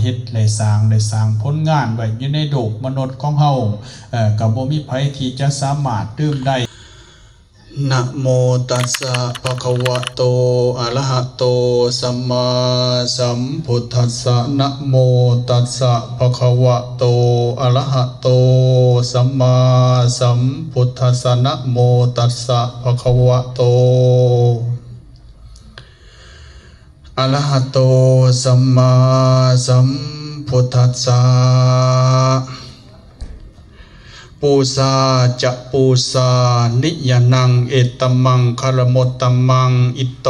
ເຮັດ ແລະ ສ້າງ ໄດ້ສ້າງຜົນງານໄວ້ຢູ່ໃນໂລກມະນຸດຂອງເຮົາ ເອີ ກໍບໍ່ມີໃຜທີ່ຈະສາມາດລືມໄດ້. ນະໂມຕັດສະ ພະຄະວະໂຕ ອະລະຫະໂຕ ສຳມາສຳພຸດທັດສະ. ນະໂມຕັດສະ ພະຄະວະໂຕ ອະລະຫະໂຕ ສຳມາສຳພຸດທັດສະ. ນະໂມຕັດສະ ພະຄະວະໂຕ ອະລະຫະໂຕ ສຳມາສຳພຸດທັດສະ. ປູຊາຈະປູຊານິຍານັງ ເອຕະມັງຄະລະມຸດຕະມັງ ອິໂຕ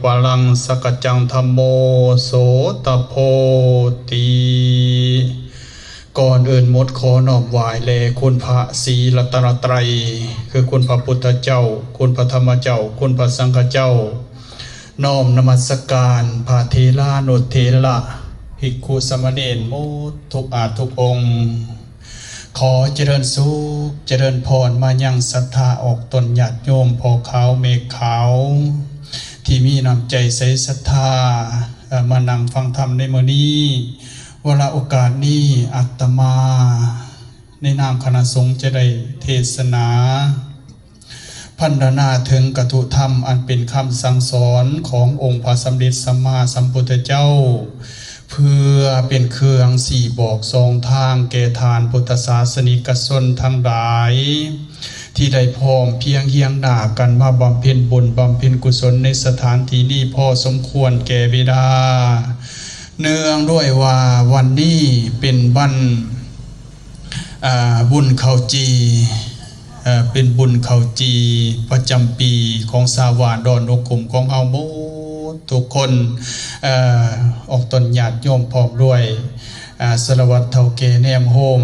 ປະລັງສະກະຈັງທຳໂມ ໂສຕະໂພຕິ. ກ່ອນອື່ນໝົດ ຂໍນ້ອມຫວ້າຍແດ່ຄຸນພະສີລັດຕະນະໄຕ ຄືຄຸນພະພຸດທະເຈົ້າ, ຄຸນພະທຳມະເຈົ້າ, ຄຸນພະສັງຄະເຈົ້າ. ນ້ອມນະມັດສະການພະເຖລານຸເຖລະ ພິກຂຸສາມະເນນໝົດທຸກອາດທຸກອົງ. ຂໍຈະເລີນສຸກຈະເລີນພອນມາຍັງສັດທາອອກຕົນຍາດໂຍມ ພໍ່ຂາວແມ່ຂາວ ທີ່ມີນ້ຳໃຈໃສສັດທາ ເອີ ມານັ່ງຟັງທຳໃນມື້ນີ້. ວາລະໂອກາດນີ້ ອາດຕະມາ ໃນນາມຄະນະສົງຈະໄດ້ເທດສະໜາພັນລະນາເຖິງກະທຸທຳ ອັນເປັນຄຳສັ່ງສອນຂອງອົງພະສຳເລັດສຳມາສຳພຸດທະເຈົ້າ ເພື່ອເປັນເຄື່ອງຊີ້ບອກຊ່ອງທາງແກ່ທ່ານພຸດທະສາສະນິກະຊົນທັງຫຼາຍ ທີ່ໄດ້ພ້ອມພຽງຮຽງໜ້າກັນມາບຳເພັນບຸນບຳເພັນກຸສົນໃນສະຖານທີ່ນີ້ພໍສົມຄວນແກ່ເວລາ. ເນື່ອງດ້ວຍວ່າວັນນີ້ເປັນວັນ ອາ ບຸນເຂົ້າຈີ່ ເປັນບຸນເຂົ້າຈີ່ປະຈຳປີຂອງຊາວບ້ານດອນນົກຂຸມຂອງເຮົາໝົດທຸກຄົນ ອອກຕົນຍາດໂຍມ ພ້ອມດ້ວຍ ອາ ສາລະວັດເຖົ້າແກ່ແນມໂຮມ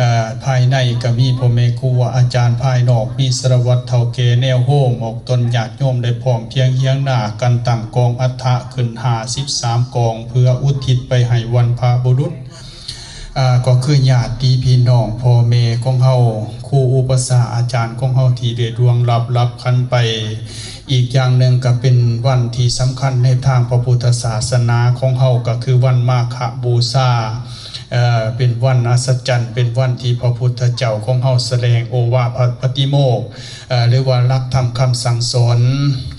ອາ ພາຍໃນກໍມີພໍ່ແມ່ຄູອາຈານ ພາຍນອກມີສາລະວັດເຖົ້າແກ່ແນວໂຮມ ອອກຕົນຍາດໂຍມໄດ້ພ້ອມພຽງຮຽງໜ້າກັນ ຕັ້ງກອງອັດຖະຂຶ້ນຫ້າສິບສາມກອງ ເພື່ອອຸທິດໄປໃຫ້ບັນພະບຸລຸດ ອາ ກໍຄືຍາດຕິພີ່ນ້ອງພໍ່ແມ່ຂອງເຮົາ ຄູອຸປະຊາອາຈານຂອງເຮົາທີ່ໄດ້ລ່ວງລັບ ລັບຂັນໄປ. ອີກຢ່າງໜຶ່ງກໍເປັນວັນທີ່ສຳຄັນໃນທາງພະພຸດທະສາສະໜາຂອງເຮົາ ກໍຄືວັນມາຄະບູຊາ ເປັນວັນອັດສະຈັນ ເປັນວັນທີ່ພະພຸດທະເຈົ້າຂອງເຮົາສະແດງໂອວາທປະຕິໂມກ ຫຼືວ່າຫຼັກທຳຄຳສັ່ງສອນ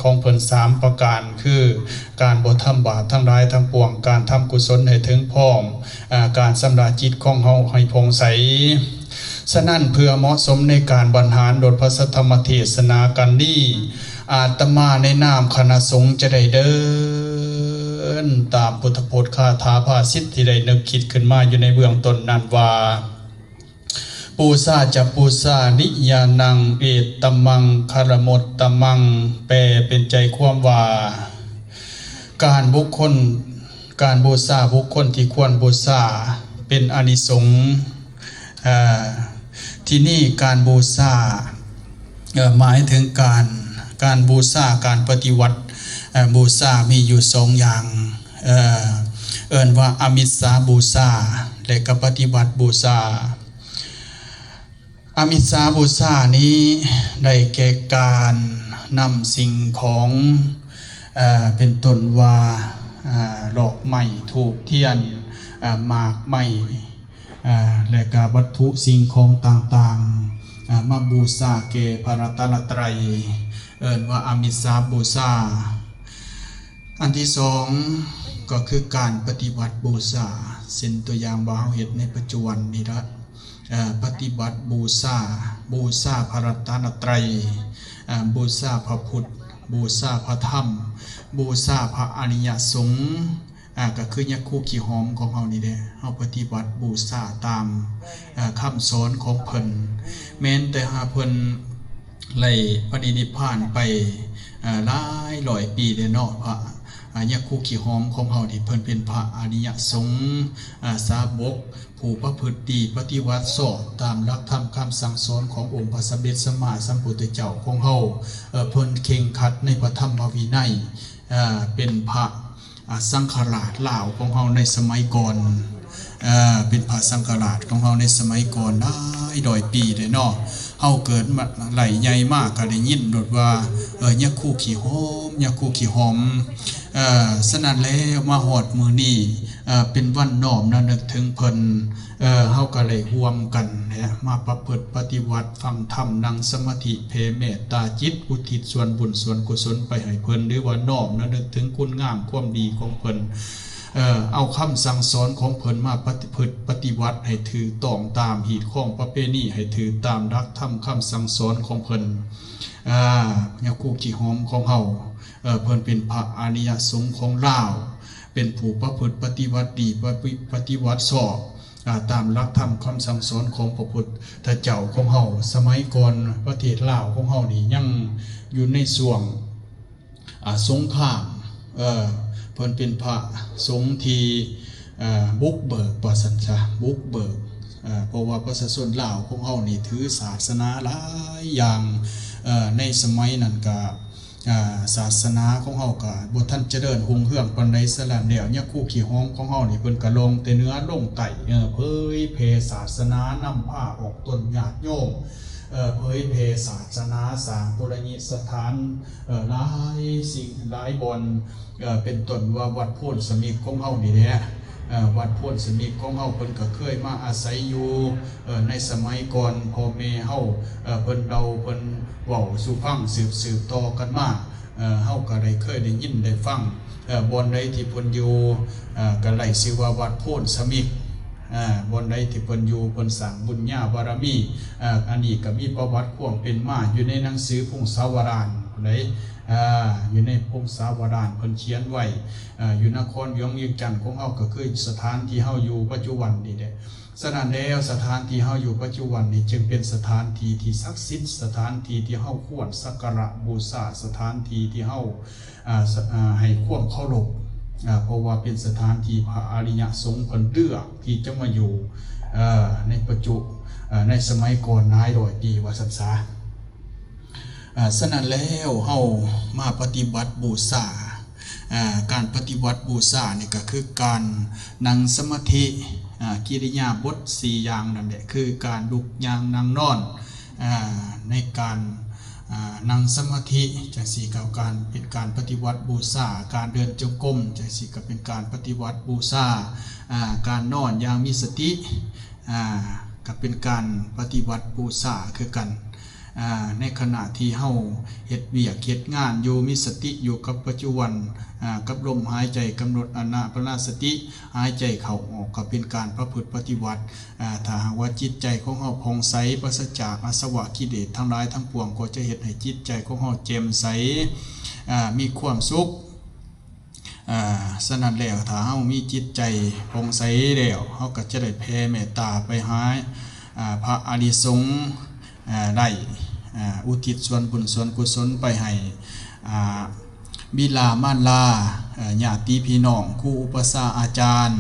ຂອງເພິ່ນສາມປະການ ຄື ການບໍ່ທຳບາບທັງຫຼາຍທັງປວງ, ການທຳກຸສົນໃຫ້ເຖິງພ້ອມ, ອາ, ການຊຳລະຈິດຂອງເຮົາໃຫ້ຜ່ອງໃສ. ສະນັ້ນ, ເພື່ອເໝາະສົມໃນການບັນຫານບົດພະສັດທຳມະເທດສະໜາກັນນີ້, ອາດຕະມາໃນນາມຄະນະສົງຈະໄດ້ເດີນຕາມພຸດທະພົດຄາຖາພາສິດທີ່ໄດ້ນຶກຄິດຂຶ້ນມາຢູ່ໃນເບື້ອງຕົ້ນນັ້ນວ່າ ປູຊາຈະປູຊານິຍານັງ ເອຕະມັງຄະລະມຸດຕະມັງ. ແປເປັນໃຈຄວາມວ່າ ການບຸກຄົນ, ການບູຊາບຸກຄົນທີ່ຄວນບູຊາເປັນອານິສົງ. ເອີ ທີນີ້ການບູຊາ ເອີ ໝາຍເຖິງການ, ການບູຊາ, ການປະຕິວັດ, ເອີ ບູຊາມີຢູ່ສອງຢ່າງ. ເອີ ເອີ້ນວ່າອາມິດສາບູຊາ ແລະ ກໍປະຕິວັດບູຊາ. ອາມິດສາບູຊານີ້ໄດ້ແກ່ການນຳສິ່ງຂອງ, ເອີ ເປັນຕົ້ນວ່າ, ເອີ ດອກໄມ້, ທູບທຽນ, ເອີ ໝາກໄມ້, ເອີ ແລະ ກະວັດຖຸສິ່ງຂອງຕ່າງໆ, ເອີ ມາບູຊາແກ່ພະລັດຕະນະໄຕ, ເອີ້ນວ່າອາມິດສາບູຊາ. ອັນທີສອງກໍຄືການປະຕິວັດບູຊາ, ເຊັ່ນຕົວຢ່າງວ່າເຮົາເຮັດໃນປັດຈຸບັນນີ້ລະ, ເອີ ປະຕິວັດບູຊາ, ບູຊາພະລັດຕະນະໄຕ, ເອີ ບູຊາພະພຸດ, ບູຊາພະທຳ, ບູຊາພະອະລິຍະສົງ, ອາ ກໍຄືຍາຄູຂີ້ຫອມຂອງເຮົານີ້ແຫຼະ, ເຮົາປະຕິບັດບູຊາຕາມ, ເອີ ຄຳສອນຂອງເພິ່ນ. ແມ່ນແຕ່ຫາເພິ່ນໄດ້ປະລິນິບພານໄປ, ເອີ ຫຼາຍຮ້ອຍປີແລ້ວເນາະ, ພະ, ອາ, ຍາຄູຂີ້ຫອມຂອງເຮົານີ້ ເພິ່ນເປັນພະອະລິຍະສົງ, ອາ, ສາວົກ ຜູ້ປະພຶດດີປະຕິບັດຊອບຕາມຫຼັກທຳຄຳສັ່ງສອນຂອງອົງພະສຳເລັດສຳມາສຳພຸດທະເຈົ້າຂອງເຮົາ, ເອີ ເພິ່ນເຄັ່ງຄັດໃນພະທຳມະວິໄນ, ເປັນພະ ອາ ສັງຄະລາດລາວຂອງເຮົາໃນສະໄໝກ່ອນ, ເປັນພະສັງຄະລາດຂອງເຮົາໃນສະໄໝກ່ອນຫຼາຍຮ້ອຍປີເດ້ເນາະ. ເຮົາເກີດມາໄຫຼໃຫຍ່ມາກໍໄດ້ຍິນໂລດວ່າ, ເອີ, ຍາຄູຂີ້ຫອມ, ຍາຄູຂີ້ຫອມ. ເອີ, ສະນັ້ນແລ້ວ ມາຮອດມື້ນີ້, ເປັນວັນນ້ອມລຳລຶກເຖິງເພິ່ນ. ເຮົາກໍໄດ້ຮ່ວມກັນນະ ມາປະພຶດປະຕິບັດ, ຟັງທຳ, ນັ່ງສະມາທິ, ແຜ່ເມດຕາຈິດ, ອຸທິດສ່ວນບຸນສ່ວນກຸສົນໄປໃຫ້ເພິ່ນ ຫຼືວ່ານ້ອມລຳນຶກເຖິງຄຸນງາມຄວາມດີຂອງເພິ່ນ. ເອົາຄຳສັ່ງສອນຂອງເພິ່ນມາປະພຶດປະຕິບັດໃຫ້ຖືກຕ້ອງຕາມຮີດຄອງປະເພນີ, ໃຫ້ຖືກຕາມຫຼັກທຳຄຳສັ່ງສອນຂອງເພິ່ນ. ຍາຄູຂີ້ຫອມຂອງເຮົາ ເພິ່ນເປັນພະອະລິຍະສົງຂອງລາວ, ເປັນຜູ້ປະພຶດປະຕິວັດດີ, ປະ ປະຕິວັດຊອບ ອາ ຕາມຫຼັກທຳຄຳສັ່ງສອນຂອງພະພຸດທະເຈົ້າຂອງເຮົາ. ສະໄໝກ່ອນປະເທດລາວຂອງເຮົານີ້ຍັງຢູ່ໃນຊ່ວງ ອາ ສົງຄາມ, ເອີ ເພິ່ນເປັນພະສົງທີ່ ອາ ບຸກເບີກ ວ່າຊັ້ນຊະ, ບຸກເບີກ ເອີ ເພາະວ່າປະຊາຊົນລາວຂອງເຮົານີ້ຖືສາສະໜາຫຼາຍຢ່າງ. ເອີ ໃນສະໄໝນັ້ນກະ ອາ ສາສະໜາຂອງເຮົາກະບໍ່ທັນຈະເລີນຮຸ່ງເຮືອງປານໃດ, ສະນັ້ນແລ້ວ ຍາຄູຂີ້ຫອມຂອງເຮົານີ້ ເພິ່ນກະລ່ອງແຕ່ເໜືອລົງໃຕ້ ເອີ ເຜີຍແຜ່ສາສະໜາ, ນຳພາອອກຕົນຍາດໂຍມ ເອີ ເຜີຍແຜ່ສາສະໜາ, ສ້າງປຸລະນິສະຖານ ເອີ ຫຼາຍສິ່ງຫຼາຍບ່ອນ ເອີ ເປັນຕົ້ນວ່າວັດໂພນສະມິກຂອງເຮົານີ້ແຫຼະ. ເອີ ວັດໂພນສະມິກຂອງເຮົາ ເພິ່ນກໍເຄີຍມາອາໄສຢູ່ ເອີ ໃນສະໄໝກ່ອນ. ພໍ່ແມ່ເຮົາ ເອີ ເພິ່ນເລົ່າ ເພິ່ນເວົ້າສູ່ຟັງ ສືບໆຕໍ່ກັນມາ. ເອີ ເຮົາກໍໄດ້ເຄີຍໄດ້ຍິນໄດ້ຟັງ. ເອີ ບ່ອນໃດທີ່ເພິ່ນຢູ່ ເອີ ກໍໄດ້ຊື່ວ່າວັດໂພນສະມິກ. ອາ ບ່ອນໃດທີ່ເພິ່ນຢູ່ ເພິ່ນສ້າງບຸນຍາບາລະມີ. ອາ ອັນນີ້ກໍມີປະຫວັດຄວາມເປັນມາຢູ່ໃນໜັງສືພົງສາວະດານພຸ້ນໃດ ອາ ຢູ່ໃນພົງສາວະດານເພິ່ນຂຽນໄວ້. ອາ ຢູ່ນະຄອນຫຼວງວຽງຈັນຂອງເຮົາ ກໍຄືສະຖານທີ່ເຮົາຢູ່ປັດຈຸບັນນີ້ແຫຼະ. ສະນັ້ນແລ້ວ ສະຖານທີ່ເຮົາຢູ່ປັດຈຸບັນນີ້ ຈຶ່ງເປັນສະຖານທີ່ທີ່ສັກສິດ, ສະຖານທີ່ທີ່ເຮົາຄວນສັກກາລະບູຊາ, ສະຖານທີ່ທີ່ເຮົາ ອາ ສະ ອາ ໃຫ້ຄວາມເຄົາລົບ ອາ ເພາະວ່າເປັນສະຖານທີ່ພະອະລິຍະສົງເພິ່ນເລືອກທີ່ຈະມາຢູ່ ອາ ໃນປັດຈຸ ອາ ໃນສະໄໝກ່ອນຫຼາຍຮ້ອຍປີ ວ່າຊັ້ນຊະ. ອາ ສະນັ້ນແລ້ວ ເຮົາມາປະຕິບັດບູຊາ. ອາ ການປະຕິບັດບູຊານີ້ກໍຄືການນັ່ງສະມາທິ ອາ ກິລິຍາບົດສີ່ຢ່າງນັ້ນແຫຼະ ຄືການລຸກ, ຍ່າງ, ນັ່ງ, ນອນ. ອາ ໃນການ ອາ ນັ່ງສະມາທິຈັ່ງຊີ້ກໍການ ເປັນການປະຕິບັດບູຊາ, ການເດີນຈົງກົມຈັ່ງຊີ້ກໍເປັນການປະຕິບັດບູຊາ, ອາ ການນອນຢ່າງມີສະຕິ ອາ ກໍເປັນການປະຕິບັດບູຊາຄືກັນ. ອາ ໃນຂະນະທີ່ເຮົາເຮັດວຽກເຮັດງານຢູ່ ມີສະຕິຢູ່ກັບປັດຈຸບັນ ອາ ກັບລົມຫາຍໃຈ, ກຳນົດອານາປານະສະຕິ ຫາຍໃຈເຂົ້າອອກ ກໍເປັນການປະພຶດປະຕິບັດ. ອາ ຖ້າຫາກວ່າຈິດໃຈຂອງເຮົາຜ່ອງໃສ ປາສະຈາກອາສະວະກິເລດທັງຫຼາຍທັງປວງ ກໍຈະເຮັດໃຫ້ຈິດໃຈຂອງເຮົາແຈ່ມໃສ ອາ ມີຄວາມສຸກ. ອາ ສະນັ້ນແລ້ວ ຖ້າເຮົາມີຈິດໃຈຜ່ອງໃສແລ້ວ ເຮົາກໍຈະໄດ້ແຜ່ເມດຕາໄປຫາ ອາ ພະອາລິສົງ ອາ ໄດ້ ອາ ອຸທິດສ່ວນບຸນສ່ວນກຸສົນໄປໃຫ້ ອາ ບິດາມານດາ ອາ ຍາດຕິພີ່ນ້ອງ ຄູອຸປະຊາອາຈານ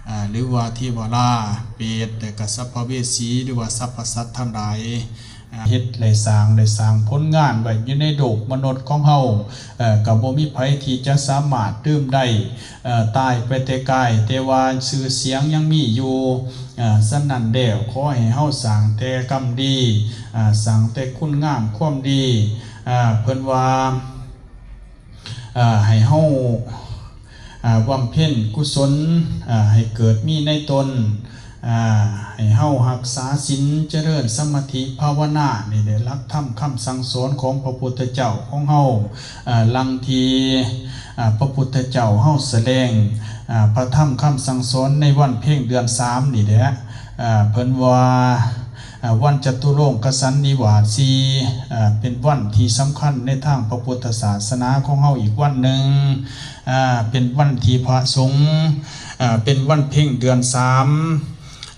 ອາ ຫຼືວ່າເທວະດາ ເປດ ແລະກະສັບພະເວສີ ຫຼືວ່າສັບພະສັດທັງຫຼາຍ. ເຮັດ ແລະ ສ້າງ ໄດ້ສ້າງຜົນງານໄວ້ຢູ່ໃນໂລກມະນຸດຂອງເຮົາ ເອີ ກໍບໍ່ມີໃຜທີ່ຈະສາມາດລືມໄດ້. ເອີ ຕາຍໄປແຕ່ກາຍ ແຕ່ວ່າຊື່ສຽງຍັງມີຢູ່. ເອີ ສະນັ້ນແລ້ວ ຂໍໃຫ້ເຮົາສ້າງແຕ່ກຳດີ ເອີ ສ້າງແຕ່ຄຸນງາມຄວາມດີ. ເອີ ເພິ່ນວ່າ ເອີ ໃຫ້ເຮົາ ເອີ ບຳເພັນກຸສົນ ເອີ ໃຫ້ເກີດມີໃນຕົນ ເອີ ໃຫ້ເຮົາຮັກສາສິນ ຈະເລີນສະມາທິພາວະນາ ນີ້ແຫຼະ ຫຼັກທຳຄຳສັ່ງສອນຂອງພະພຸດທະເຈົ້າຂອງເຮົາ ເອີ ຫຼັງທີ່ ເອີ ພະພຸດທະເຈົ້າເຮົາສະແດງ ເອີ ພະທຳຄຳສັ່ງສອນໃນວັນເພັງເດືອນສາມນີ້ແຫຼະ ເອີ ເພິ່ນວ່າ ເອີ ວັນຈະຕຸລົງຄະສັນນິວາດສີ່ ເອີ ເປັນວັນທີ່ສຳຄັນໃນທາງພະພຸດທະສາສະໜາຂອງເຮົາອີກວັນໜຶ່ງ ເອີ ເປັນວັນທີ່ພະສົງ ເອີ ເປັນວັນເພັງເດືອນສາມ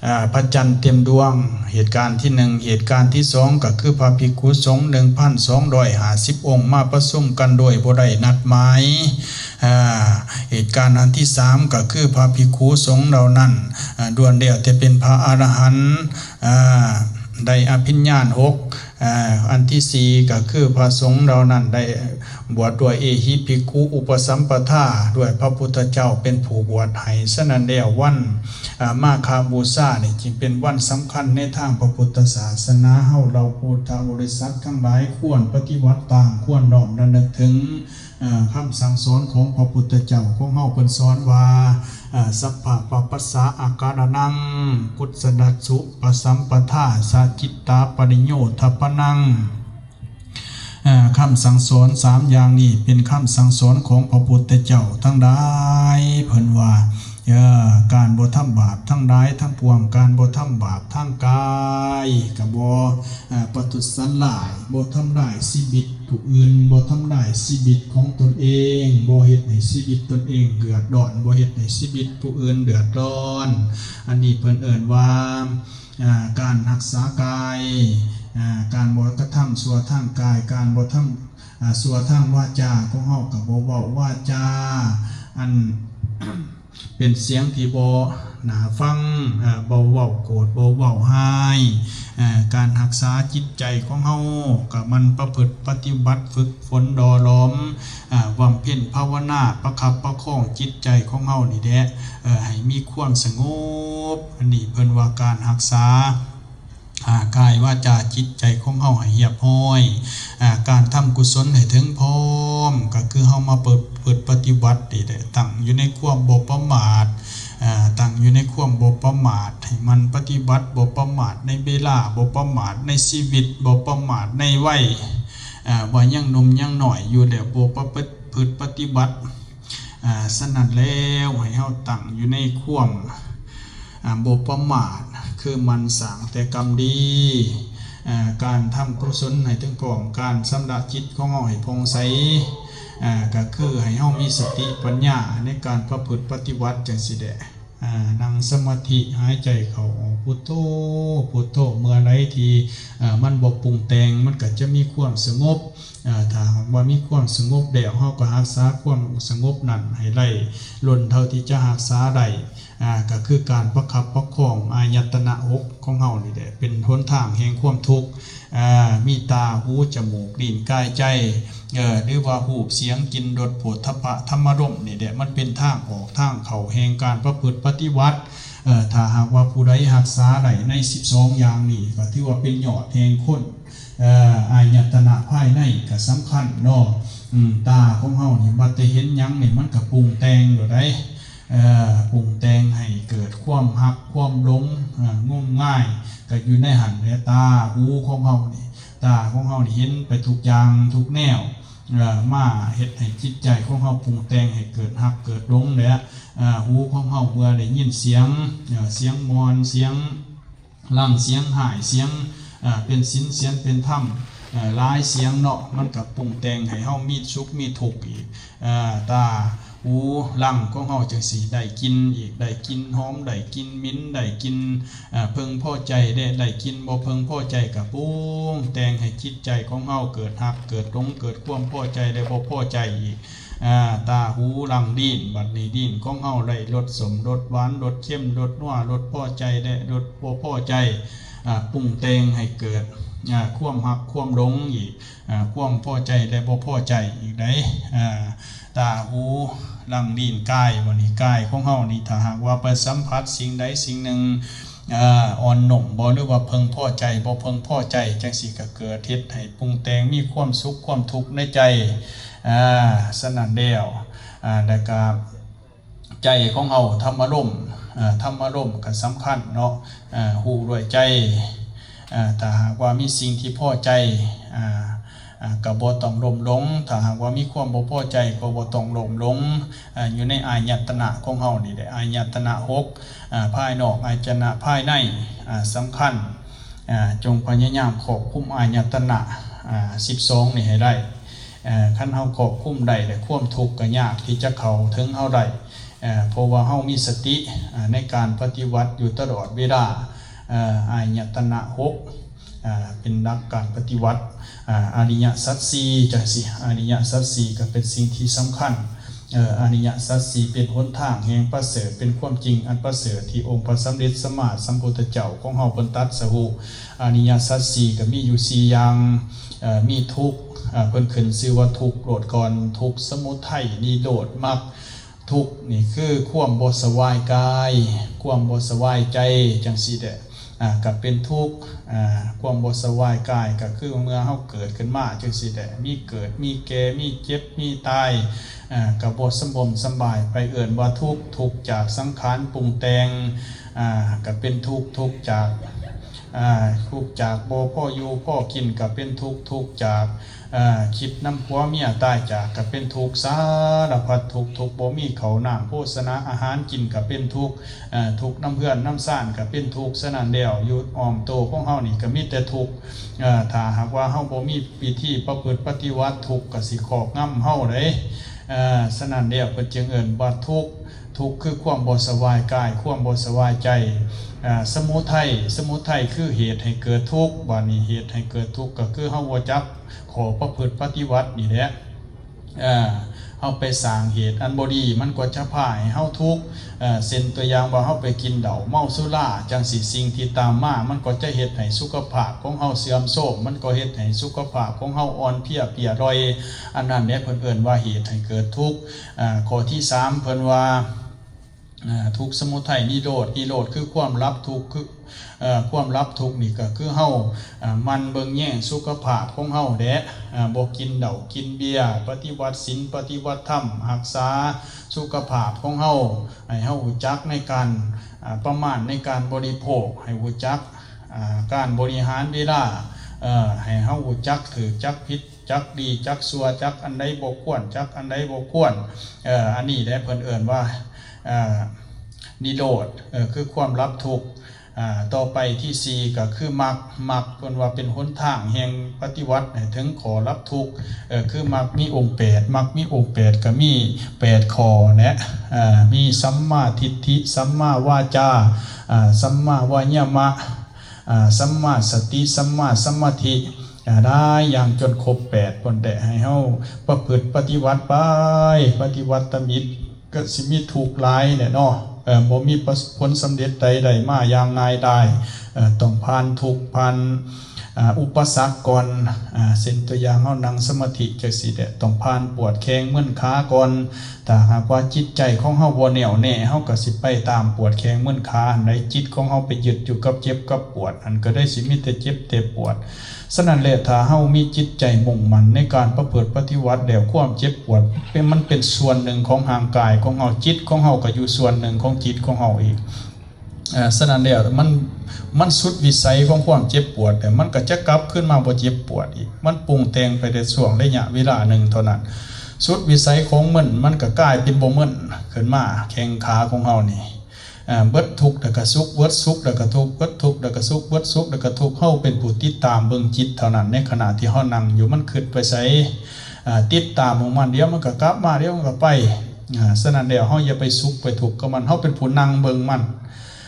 ເອີ ພະຈັນເຕັມດວງ. ເຫດການທີໜຶ່ງ ເຫດການທີສອງ ກໍຄືພະພິກຂຸສົງ ໜຶ່ງພັນສອງຮ້ອຍຫ້າສິບອົງ ມາປະຊຸມກັນໂດຍບໍ່ໄດ້ນັດໝາຍ. ເອີ ເຫດການອັນທີສາມ ກໍຄືພະພິກຂຸສົງເຫຼົ່ານັ້ນ ເອີ ລ້ວນແລ້ວແຕ່ເປັນພະອະລະຫັນ ເອີ ໄດ້ອະພິນຍານຫົກ. ເອີ ອັນທີສີ່ ກໍຄືພະສົງເຫຼົ່ານັ້ນໄດ້ບວດດ້ວຍເອຫິພິກຂຸອຸປະສຳປະທາ ດ້ວຍພະພຸດທະເຈົ້າເປັນຜູ້ບວດໃຫ້. ສະນັ້ນແລ້ວ ວັນ ເອີ ມາຄະບູຊານີ້ ຈຶ່ງເປັນວັນສຳຄັນໃນທາງພະພຸດທະສາສະໜາເຮົາ ເຫຼົ່າພຸດທະບໍລິສັດທັງຫຼາຍຄວນປະຕິບັດຕາມ ຄວນນ້ອມລຳນຶກເຖິງ. ຄຳສັ່ງສອນຂອງພະພຸດທະເຈົ້າຂອງເຮົາ ເພິ່ນສອນວ່າ ສັບພະປະປັດສາອາກາລະນັງ ກຸສະລະສຸປະສຳປະທາ ສະຈິດຕາປະລິໂຍທະປະນັງ. ຄຳສັ່ງສອນສາມຢ່າງນີ້ ເປັນຄຳສັ່ງສອນຂອງພະພຸດທະເຈົ້າທັງຫຼາຍ. ເພິ່ນວ່າ ການບໍ່ທຳບາບທັງຫຼາຍທັງປວງ, ການບໍ່ທຳບາບທາງກາຍ, ກະບໍ່ປະທຸດສັນຫຼາຍ, ບໍ່ທຳລາຍຊີວິດຜູ້ອື່ນ, ບໍ່ທຳລາຍຊີວິດຂອງຕົນເອງ, ບໍ່ເຮັດໃຫ້ຊີວິດຕົນເອງເດືອດຮ້ອນ, ບໍ່ເຮັດໃຫ້ຊີວິດຜູ້ອື່ນເດືອດຮ້ອນ. ອັນນີ້ເພິ່ນເອີ້ນວ່າ ການຮັກສາກາຍ, ການບໍ່ກະທຳຊົ່ວທາງກາຍ, ການບໍ່ທຳ ອ່າ ຊົ່ວທາງວາຈາຂອງເຮົາກໍບໍ່ເວົ້າວາຈາອັນເປັນສຽງທີ່ບໍ່ໜ້າຟັງ, ເອີ ບໍ່ເວົ້າໂກດ, ບໍ່ເວົ້າຮ້າຍ. ເອີ ການຮັກສາຈິດໃຈຂອງເຮົາກໍໝັ່ນປະພຶດປະຕິບັດ, ຝຶກຝົນຫຼໍ່ຫຼອມ, ເອີ ບຳເພັນພາວະນາ, ປະຄັບປະຄອງຈິດໃຈຂອງເຮົານີ້ແຫຼະ, ເອີ ໃຫ້ມີຄວາມສະຫງົບ. ອັນນີ້ເພິ່ນວ່າການຮັກສາ ອາ ກາຍວາຈາຈິດໃຈຂອງເຮົາໃຫ້ຮຽບຮ້ອຍ, ອາ ການທຳກຸສົນໃຫ້ເຖິງພ້ອມ ກໍຄືເຮົາມາປະພຶດປະຕິບັດນີ້ແຫຼະ, ຕັ້ງຢູ່ໃນຄວາມບໍ່ປະໝາດ, ອາ ຕັ້ງຢູ່ໃນຄວາມບໍ່ປະໝາດ, ໃຫ້ໝັ່ນປະຕິບັດ, ບໍ່ປະໝາດໃນເວລາ, ບໍ່ປະໝາດໃນຊີວິດ, ບໍ່ປະໝາດໃນໄວ, ອາ ວ່າຍັງໜຸ່ມຍັງນ້ອຍຢູ່ແລ້ວ ບໍ່ປະພຶດປະຕິບັດ. ອາ ສະນັ້ນແລ້ວ ໃຫ້ເຮົາຕັ້ງຢູ່ໃນຄວາມ ອາ ບໍ່ປະໝາດ, ຄືໝັ່ນສ້າງແຕ່ກຳດີ, ອາ ການທຳກຸສົນໃຫ້ເຖິງພ້ອມ, ການຊຳລະຈິດຂອງເຮົາໃຫ້ຜ່ອງໃສ, ອາ ກໍຄືໃຫ້ເຮົາມີສະຕິປັນຍາໃນການປະພຶດປະຕິບັດຈັ່ງຊີ້ແຫຼະ. ອາ ນັ່ງສະມາທິ, ຫາຍໃຈເຂົ້າອອກ ພຸດໂທ ພຸດໂທ, ເມື່ອໃດທີ່ ອາ ມັນບໍ່ປຸງແຕ່ງ ມັນກໍຈະມີຄວາມສະຫງົບ. ອາ ຖ້າຫາກວ່າມີຄວາມສະຫງົບແລ້ວ ເຮົາກໍຮັກສາຄວາມສະຫງົບນັ້ນໃຫ້ໄດ້ລົ້ນເທົ່າທີ່ຈະຮັກສາໄດ້, ອາ ກໍຄືການປະຄັບປະຄອງອາຍະຕະນະຫົກຂອງເຮົານີ້ແຫຼະ ເປັນຫົນທາງແຫ່ງຄວາມທຸກ. ອາ ມີຕາ, ຫູ, ຈະມູກ, ລີ້ນ, ກາຍ, ໃຈ, ເອີ ຫຼືວ່າຮູບ, ສຽງ, ກິ່ນ, ລົດ, ໂຜດຖະພະ, ທຳມາລົມນີ້ແຫຼະ ມັນເປັນທາງອອກທາງເຂົ້າແຫ່ງການປະພຶດປະຕິບັດ. ເອີ ຖ້າຫາກວ່າຜູ້ໃດຮັກສາໄດ້ໃນສິບສອງຢ່າງນີ້ ກໍຖືວ່າເປັນຍອດແຫ່ງຄົນ. ເອີ ອາຍະຕະນະພາຍໃນກໍສຳຄັນເນາະ. ອາ ຕາຂອງເຮົານີ້ບັດໄດ້ເຫັນຫຍັງນີ້ ມັນກໍປຸງແຕ່ງໂລດໃດ໋. ເອີ ປຸງແຕ່ງໃຫ້ເກີດຄວາມຮັກຄວາມຫຼົງ, ເອີ ງົມງາຍ ກໍຢູ່ໃນຫັ້ນແຫຼະ. ຕາ, ຫູຂອງເຮົານີ້, ຕາຂອງເຮົານີ້ເຫັນໄປທຸກຢ່າງທຸກແນວ, ເອີ ມາເຮັດໃຫ້ຈິດໃຈຂອງເຮົາປຸງແຕ່ງໃຫ້ເກີດຮັກເກີດຫຼົງແຫຼະ. ເອີ ຫູຂອງເຮົາເມື່ອໄດ້ຍິນສຽງ, ເອີ ສຽງມ່ວນ, ສຽງ ຫຼັ່ງສຽງຮ້າຍ, ສຽງ ເອີ ເປັນສິນ, ສຽງເປັນທຳ, ເອີ ຫຼາຍສຽງເນາະ, ມັນກໍປຸງແຕ່ງໃຫ້ເຮົາມີສຸກມີທຸກອີກ. ເອີ ຕາ, ຫູ, ຫຼັ່ງຂອງເຮົາຈັ່ງຊີ້ ໄດ້ກິ່ນອີກ, ໄດ້ກິ່ນຫອມ, ໄດ້ກິ່ນເໝັນ, ໄດ້ກິ່ນ ເອີ ເພິ່ງພໍໃຈ ແລະ ໄດ້ກິ່ນບໍ່ເພິ່ງພໍໃຈ ກໍປຸງແຕ່ງໃຫ້ຈິດໃຈຂອງເຮົາເກີດຮັກເກີດຫຼົງ, ເກີດຄວາມພໍໃຈ ແລະ ບໍ່ພໍໃຈອີກ. ອາ ຕາ, ຫູ, ຫຼັ່ງ, ລີ້ນ, ບັດນີ້ລີ້ນຂອງເຮົາໄດ້ລົດສົ້ມ, ລົດຫວານ, ລົດເຄັມ, ລົດນົວ, ລົດພໍໃຈ ແລະ ລົດບໍ່ພໍໃຈ, ອາ ປຸງແຕ່ງໃຫ້ເກີດ ອາ ຄວາມຮັກຄວາມຫຼົງອີກ, ອາ ຄວາມພໍໃຈ ແລະ ບໍ່ພໍໃຈອີກໃດ໋. ອາ ຕາ, ຫູ, ຫຼັ່ງ, ລີ້ນ, ກາຍ, ບັດນີ້ກາຍຂອງເຮົານີ້ ຖ້າຫາກວ່າໄປສຳຜັດສິ່ງໃດສິ່ງໜຶ່ງ ອ່າ ອ່ອນໜຸ່ມບໍ່ ຫຼືວ່າເພິ່ງພໍໃຈ ບໍ່ເພິ່ງພໍໃຈ ຈັ່ງຊີ້ກໍເກີດເຮັດໃຫ້ປຸງແຕ່ງ ມີຄວາມສຸກຄວາມທຸກໃນໃຈ. ອ່າ ສະນັ້ນແລ້ວ ອ່າ ແລ້ວກໍໃຈຂອງເຮົາ ທຳອາລົມ ອ່າ ທຳອາລົມກໍສຳຄັນເນາະ ອ່າ ຮູ້ດ້ວຍໃຈ. ອ່າ ຖ້າຫາກວ່າມີສິ່ງທີ່ພໍໃຈ ອ່າ ອ່າ ກໍບໍ່ຕ້ອງລົມຫຼົງ, ຖ້າຫາກວ່າມີຄວາມບໍ່ພໍໃຈກໍບໍ່ຕ້ອງລົມຫຼົງ. ອ່າ ຢູ່ໃນອາຍະຕະນະຂອງເຮົານີ້ແຫຼະ ອາຍະຕະນະຫົກ ອ່າ ພາຍນອກ ອາຍະຕະນະພາຍໃນ ອ່າ ສຳຄັນ. ອ່າ ຈົ່ງພະຍາຍາມຄວບຄຸມອາຍະຕະນະ ອ່າ ສິບສອງນີ້ໃຫ້ໄດ້. ອ່າ ຄັນເຮົາຄວບຄຸມໄດ້ແລ້ວ ຄວາມທຸກກໍຍາກທີ່ຈະເຂົ້າເຖິງເຮົາໄດ້. ເພາະວ່າເຮົາມີສະຕິ ອ່າ ໃນການປະຕິບັດຢູ່ຕະຫຼອດເວລາ. ອ່າ ອາຍະຕະນະຫົກ ອ່າ ເປັນຫຼັກການປະຕິບັດ ອ່າ ອະລິຍະສັດສີ່ ຈັ່ງຊີ້. ອະລິຍະສັດສີ່ກໍເປັນສິ່ງທີ່ສຳຄັນ. ເອີ ອະລິຍະສັດສີ່ເປັນຫົນທາງແຫ່ງປະເສີດ, ເປັນຄວາມຈິງອັນປະເສີດທີ່ອົງພະສຳເລັດສຳມາສຳພຸດທະເຈົ້າຂອງເຮົາເພິ່ນຕັດສະຮູ້. ອະລິຍະສັດສີ່ກໍມີຢູ່ສີ່ຢ່າງ. ເອີ ມີທຸກ ເອີ ເພິ່ນຂຶ້ນຊື່ວ່າທຸກໂລດກ່ອນ, ທຸກ, ສະມຸໄທ, ນິໂຣດ, ມັກ. ທຸກນີ້ຄືຄວາມບໍ່ສະບາຍກາຍ, ຄວາມບໍ່ສະບາຍໃຈ ຈັ່ງຊີ້ແຫຼະ. ອ່າ ກໍເປັນທຸກ ອ່າ ຄວາມບໍ່ສະບາຍກາຍ ກໍຄືເມື່ອເຮົາເກີດຂຶ້ນມາຈັ່ງຊີ້ແຫຼະ ມີເກີດ ມີແກ່ ມີເຈັບ ມີຕາຍ ອ່າ ກໍບໍ່ສະບົມສະບາຍ ໄປເອີ້ນວ່າທຸກ ທຸກຈາກສັງຂານປຸງແຕ່ງ ອ່າ ກໍເປັນທຸກ ທຸກຈາກ ອ່າ ທຸກຈາກບໍ່ພໍຢູ່ພໍກິນກໍເປັນທຸກ ທຸກຈາກ ເອີ ຄິດນຳຜົວເມຍຕາຍຈາກກໍເປັນທຸກ ສາລະພັດທຸກ ທຸກບໍ່ມີເຂົ້ານ້ຳໂພຊະນາອາຫານກິນກໍເປັນທຸກ ເອີ ທຸກນຳເຮືອນນຳຊານກໍເປັນທຸກ. ສະນັ້ນແລ້ວ ຢູ່ອ້ອມໂຕຂອງເຮົານີ້ກໍມີແຕ່ທຸກ ເອີ ຖ້າຫາກວ່າເຮົາບໍ່ມີວິທີປະພຶດປະຕິວັດ ທຸກກໍຊິຄອບງຳເຮົາເດ້. ເອີ ສະນັ້ນແລ້ວ ເພິ່ນຈຶ່ງເອີ້ນວ່າທຸກ ທຸກຄືຄວາມບໍ່ສະບາຍກາຍ ຄວາມບໍ່ສະບາຍໃຈ. ເອີ ສະມຸໄທ ສະມຸໄທຄືເຫດໃຫ້ເກີດທຸກ ບາດນີ້ເຫດໃຫ້ເກີດທຸກກໍຄືເຮົາບໍ່ຈັກ ຂໍ້ປະພຶດປະຕິວັດນີ້ແຫຼະ ເອີ ເຮົາໄປສ້າງເຫດອັນບໍ່ດີ ມັນກໍຈະພາໃຫ້ເຮົາທຸກ ເອີ ເຊັ່ນຕົວຢ່າງວ່າເຮົາໄປກິນເຫຼົ້າເມົາສຸລາຈັ່ງຊີ້ ສິ່ງທີ່ຕາມມາມັນກໍຈະເຮັດໃຫ້ສຸຂະພາບຂອງເຮົາເສື່ອມໂຊມ ມັນກໍເຮັດໃຫ້ສຸຂະພາບຂອງເຮົາອ່ອນເພຍເພຍລ່ອຍ ອັນນັ້ນແຫຼະເພິ່ນເອີ້ນວ່າເຫດໃຫ້ເກີດທຸກ. ເອີ ຂໍ້ທີສາມເພິ່ນວ່າ ອ່າ ທຸກສະມຸໄທນິໂຣດ ນິໂຣດຄືຄວາມດັບທຸກ ຄື ເອີ ຄວາມດັບທຸກນີ້ກໍຄືເຮົາ ອ່າ ໝັ່ນເບິ່ງແຍງສຸຂະພາບຂອງເຮົາແດ່ ອ່າ ບໍ່ກິນເຫຼົ້າກິນເບຍ ປະຕິບັດສິນປະຕິບັດທຳ ຮັກສາສຸຂະພາບຂອງເຮົາ ໃຫ້ເຮົາຮູ້ຈັກໃນການ ອ່າ ປະມານໃນການບໍລິໂພກ ໃຫ້ຮູ້ຈັກ ອ່າ ການບໍລິຫານເວລາ ເອີ ໃຫ້ເຮົາຮູ້ຈັກຖືກຈັກຜິດ ຈັກດີຈັກຊົ່ວ ຈັກອັນໃດບໍ່ຄວນ ຈັກອັນໃດບໍ່ຄວນ ເອີ ອັນນີ້ແຫຼະເພິ່ນເອີ້ນວ່າ ເອີ ນິໂຣດ ເອີ ຄືຄວາມດັບທຸກ. ອ່າ ຕໍ່ໄປທີສີ່ກໍຄືມັກ ມັກເພິ່ນວ່າເປັນຫົນທາງແຫ່ງປະຕິວັດໃຫ້ເຖິງຂໍ້ດັບທຸກ ເອີ ຄືມັກມີອົງແປດ ມັກມີອົງແປດກໍມີແປດຂໍ້ແຫຼະ ເອີ ມີສຳມາທິດຖິ ສຳມາວາຈາ ອ່າ ສຳມາວາຍາມະ ອ່າ ສຳມາສະຕິ ສຳມາສະມາທິ ອ່າ ຫຼາຍຢ່າງຈົນຄົບແປດພຸ້ນແຫຼະ ໃຫ້ເຮົາປະພຶດປະຕິວັດໄປ ປະຕິວັດຕະມິດກໍຊິມີທຸກຫຼາຍແຫຼະເນາະ ເອີ ບໍ່ມີປະ ຜົນສຳເລັດໃດໄດ້ມາຢ່າງງ່າຍດາຍ ເອີ ຕ້ອງຜ່ານທຸກ ຜ່ານ ອ່າ ອຸປະສັກກ່ອນ ອ່າ ເຊັ່ນຕົວຢ່າງເຮົານັ່ງສະມາທິຈັ່ງຊີ້ແຫຼະ ຕ້ອງຜ່ານປວດແຂ້ງມຶນຂາກ່ອນ ຖ້າຫາກວ່າຈິດໃຈຂອງເຮົາບໍ່ແນ່ວແນ່ ເຮົາກໍຊິໄປຕາມປວດແຂ້ງມຶນຂາຫັ້ນໃດ ຈິດຂອງເຮົາໄປຍຶດຢູ່ກັບເຈັບກັບປວດ ອັນກໍໄດ້ຊິມີແຕ່ເຈັບແຕ່ປວດ. ສະນັ້ນແຫຼະ ຖ້າເຮົາມີຈິດໃຈມຸ່ງໝັ້ນໃນການປະພຶດປະຕິວັດແລ້ວ ຄວາມເຈັບປວດເປັນ ມັນເປັນສ່ວນໜຶ່ງຂອງຮ່າງກາຍຂອງເຮົາ ຈິດຂອງເຮົາກໍຢູ່ສ່ວນໜຶ່ງຂອງຈິດຂອງເຮົາອີກ. ເອີ ສະນັ້ນແລ້ວ ມັນ ມັນສຸດວິໄສຂອງຄວາມເຈັບປວດແລ້ວ ມັນກໍຈະກັບຄືນມາບໍ່ເຈັບປວດອີກ ມັນປຸງແຕ່ງໄປແຕ່ຊ່ວງໄລຍະເວລາໜຶ່ງເທົ່ານັ້ນ ສຸດວິໄສຂອງມຶນ ມັນກໍກາຍເປັນບໍ່ມຶນຂຶ້ນມາ ແຂ້ງຂາຂອງເຮົານີ້ ເອີ ເບິດທຸກແລ້ວກໍສຸກ ເບິດສຸກແລ້ວກໍທຸກ ເບິດທຸກແລ້ວກໍສຸກ ເບິດສຸກແລ້ວກໍທຸກ ເຮົາເປັນຜູ້ຕິດຕາມເບິ່ງຈິດເທົ່ານັ້ນ ໃນຂະນະທີ່ເຮົານັ່ງຢູ່ ມັນຄິດໄປໃສ ເອີ ຕິດຕາມຂອງມັນ ດຽວມັນກໍກັບມາ ດຽວມັນກໍໄປ ເອີ ສະນັ້ນແລ້ວ ເຮົາຢ່າໄປສຸກໄປທຸກກັບມັນ ເຮົາເປັນຜູ້ນັ່ງເບິ່ງມັນ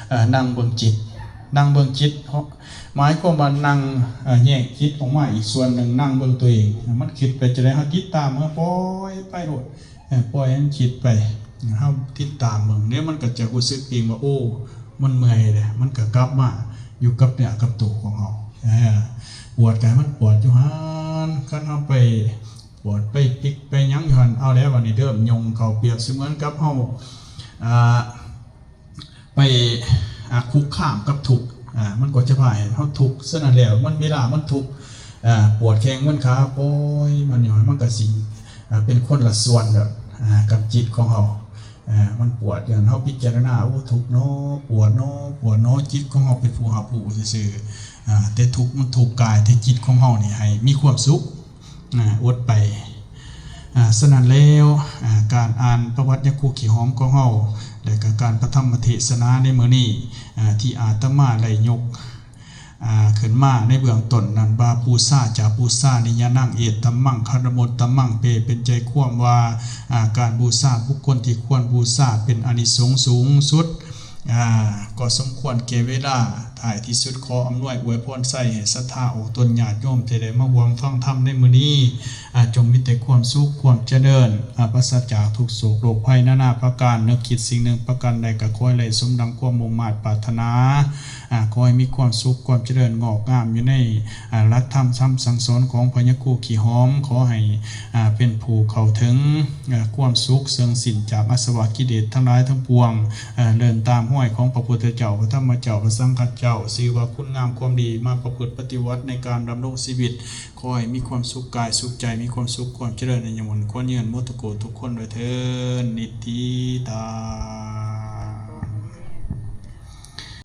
ເອີ ນັ່ງເບິ່ງຈິດ ນັ່ງເບິ່ງຈິດ ເພາະ ໝາຍຄວາມວ່ານັ່ງ ເອີ ແຍກຈິດອອກມາອີກສ່ວນໜຶ່ງ ນັ່ງເບິ່ງຕົວເອງ ມັນຄິດໄປຈັ່ງໃດ ເຮົາຕິດຕາມ ເຮົາປ່ອຍໄປໂລດ ເອີ ປ່ອຍໃຫ້ມັນຄິດໄປ ເຮົາຕິດຕາມເບິ່ງ ດຽວມັນກໍຈະຮູ້ສຶກເອງວ່າ ໂອ້ ມັນເມື່ອຍແລ້ວ ມັນກໍກັບມາຢູ່ກັບເນື້ອກັບໂຕຂອງເຮົາ ເອີ ປວດກໍໃຫ້ມັນປວດຢູ່ຫັ້ນ ຄັນເຮົາໄປປວດໄປປິກໄປຫຍັງຢູ່ຫັ້ນ ເອົາແລ້ວ ບາດນີ້ເລີ່ມຍົງເຂົ້າ ປຽບສະເໝືອນກັບເຮົາ ອ່າ ໄປ ອ່າ ຄຸກຄາມກັບທຸກ ອ່າ ມັນກໍຈະພາໃຫ້ເຮົາທຸກ ສະນັ້ນແລ້ວ ມັນ ເວລາມັນທຸກ ອ່າ ປວດແຂ້ງມັນຂາ ປ່ອຍມັນຢູ່ ມັນກໍຊິ ອ່າ ເປັນຄົນລະສ່ວນແລ້ວ ອ່າ ກັບຈິດຂອງເຮົາ ອ່າ ມັນປວດ ຍ້ອນເຮົາພິຈາລະນາ ໂອ້ ທຸກເນາະ ປວດເນາະ ປວດເນາະ ຈິດຂອງເຮົາເປັນຜູ້ຮັບຮູ້ຊື່ໆ ອ່າ ແຕ່ທຸກມັນທຸກກາຍ ແຕ່ຈິດຂອງເຮົານີ້ໃຫ້ມີຄວາມສຸກ ອ່າ ອົດໄປ ອ່າ ສະນັ້ນແລ້ວ ອ່າ ການອ່ານປະຫວັດຍາຄູຂີ້ຫອມຂອງເຮົາ ແລະ ກະການພະທຳມະເທສະນາໃນມື້ນີ້ ອ່າ ທີ່ອາດຕະມາໄດ້ຍົກ ອ່າ ຂຶ້ນມາໃນເບື້ອງຕົ້ນນັ້ນວ່າ ປູຊາຈາປູຊານິຍານັງ ເອຕະມັງຄະລະມຸດຕະມັງ ແປເປັນໃຈຄວາມວ່າ ອ່າ ການບູຊາບຸກຄົນທີ່ຄວນບູຊາເປັນອານິສົງສູງສຸດ ອ່າ ກໍສົມຄວນແກ່ເວລາ ທ້າຍທີ່ສຸດ ຂໍອຳນວຍອວຍພອນໄຊໃຫ້ສັດທາອອກຕົນຍາດໂຍມທີ່ໄດ້ມາຮ່ວມຟັງທຳໃນມື້ນີ້ ອ່າ ຈົ່ງມີແຕ່ຄວາມສຸກ ຄວາມຈະເລີນ ອ່າ ປາສະຈາກທຸກໂສກໂລກໄພນານາປະການ ນຶກຄິດສິ່ງໜຶ່ງປະການໃດກໍຂໍໃຫ້ໄດ້ສົມດັ່ງຄວາມມຸ່ງມາດປາດຖະໜາ ອ່າ ຂໍໃຫ້ມີຄວາມສຸກ ຄວາມຈະເລີນງອກງາມຢູ່ໃນ ອ່າ ຫຼັກທຳຄຳສັ່ງສອນຂອງພະຍາຄູຂີ້ຫອມ ຂໍໃຫ້ ອ່າ ເປັນຜູ້ເຂົ້າເຖິງ ອ່າ ຄວາມສຸກເຊິ່ງສິ້ນຈາກອາສະວະກິເລດທັງຫຼາຍທັງປວງ ອ່າ ເດີນຕາມຮອຍຂອງພະພຸດທະເຈົ້າ ພະທຳມະເຈົ້າ ພະສັງຄະເຈົ້າ ຊື່ວ່າຄຸນງາມຄວາມດີ ມາປະພຶດປະຕິວັດໃນການດຳລົງຊີວິດ. ຂໍໃຫ້ມີຄວາມສຸກກາຍສຸກໃຈ, ມີຄວາມສຸກຄວາມຈະເລີນອາຍຸໝັ້ນຂວັນຍືນໝົດທຸກຜູ້ທຸກຄົນດ້ວຍເທີ້ນ. ນິດທິທາ.